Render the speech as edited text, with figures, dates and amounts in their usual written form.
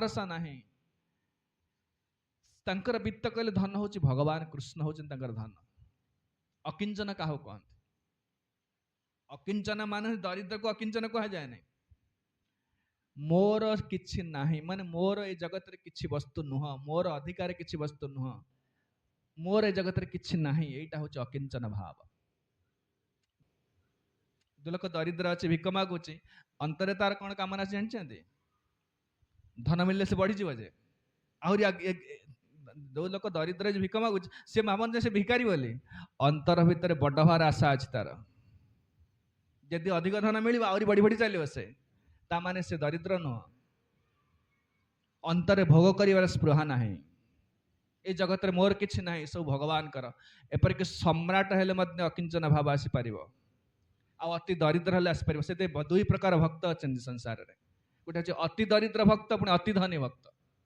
ଭରସା ନାହିଁ। ତାଙ୍କର ବିତ୍ତ କହିଲେ ଧନ ହେଉଛି ଭଗବାନ କୃଷ୍ଣ ହେଉଛନ୍ତି ତାଙ୍କର ଧନ। ଅକିଞ୍ଚନ କାହାକୁ କହନ୍ତି? ଅକିଞ୍ଚନ ମାନେ ଦରିଦ୍ରକୁ ଅକିଞ୍ଚନ କୁହାଯାଏ ନାହିଁ। ମୋର କିଛି ନାହିଁ ମାନେ ମୋର ଏ ଜଗତରେ କିଛି ବସ୍ତୁ ନୁହଁ, ମୋର ଅଧିକାର କିଛି ବସ୍ତୁ ନୁହଁ, ମୋର ଏ ଜଗତରେ କିଛି ନାହିଁ, ଏଇଟା ହେଉଛି ଅକିଞ୍ଚନ ଭାବ। ଯୋଉ ଲୋକ ଦରିଦ୍ର ଅଛି, ଭିକ ମାଗୁଛି, ଅନ୍ତରେ ତାର କ'ଣ କାମନା ଅଛି ଜାଣିଛନ୍ତି? ଧନ ମିଳିଲେ ସେ ବଢିଯିବ ଯେ ଆହୁରି। ଯୋଉ ଲୋକ ଦରିଦ୍ର ଅଛି, ଭିକ ମାଗୁଛି, ସେ ଭାବନ୍ତି ଯେ ସେ ଭିକାରୀ ବୋଲି, ଅନ୍ତର ଭିତରେ ବଡ ହବାର ଆଶା ଅଛି ତାର। ଯଦି ଅଧିକ ଧନ ମିଳିବ, ଆହୁରି ବଢି ବଢି ଚାଲିବ ସେ। ତା ମାନେ ସେ ଦରିଦ୍ର ନୁହଁ, ଅନ୍ତରେ ଭୋଗ କରିବାର ସ୍ପୃହା ନାହିଁ। ଏ ଜଗତରେ ମୋର କିଛି ନାହିଁ, ସବୁ ଭଗବାନଙ୍କର। ଏପରିକି ସମ୍ରାଟ ହେଲେ ମଧ୍ୟ ଅକିଞ୍ଚନ ଭାବ ଆସିପାରିବ, ଆଉ ଅତି ଦରିଦ୍ର ହେଲେ ଆସିପାରିବ। ସେଥିପାଇଁ ଦୁଇ ପ୍ରକାର ଭକ୍ତ ଅଛନ୍ତି ସଂସାରରେ। ଗୋଟେ ହେଉଛି ଅତି ଦରିଦ୍ର ଭକ୍ତ, ପୁଣି ଅତି ଧନୀ ଭକ୍ତ।